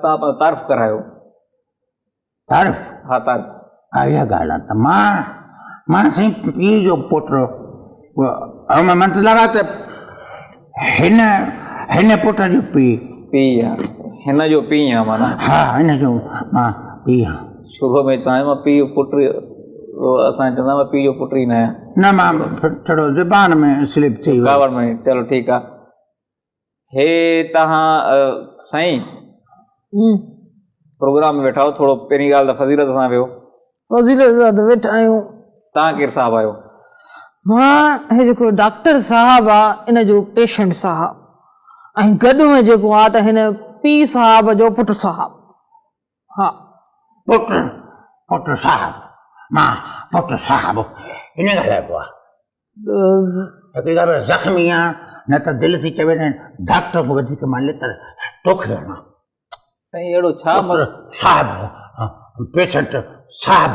توهان پنهنجو تعارف ڪرايو. تعارف؟ ها تعارف. ها اها ڳالهه آهي ته مان مان سائين پيء جو پٽ مطلب آهي ته هن هن پٽ جو پيء. پيء آهي هن جو پيء آهيان معنيٰ. ها هن جو مان پيء آهيان. شروع ۾ توهان مان پيء جو پٽ اسان چوندا مان پيء جو پٽ ئي نه آهيان. نه مان ٿورو زبان ۾ سلپ ٿي ويو. ڪاوڙ ۾ چلو ٺيڪ آهي. هي توهان سائين پروگرام ۾ ويٺا آهيو ٿورو پهرين ڳالهه ته فضيلت سان ويهو. فضيلت سان ته ويٺا آهيون. توهان ڪير صاحب آهيو؟ مان هي جيڪو ڊاڪٽر صاحب آ ان جو پيشنٽ صاحب ۽ گڏ ۾ جيڪو آ ته هن پيء صاحب جو پٽ صاحب ها. پٽ پٽ صاحب مان پٽ صاحب ان ڳالهائبو آ. هڪڙي ڳالهه زخمي آهيان نه ته دل ٿي چوي ته ڊاڪٽر کان وڌيڪ مان لتر توکي هڻان. سائين اهڙو ڇا صاحب پيشنٽ صاحب.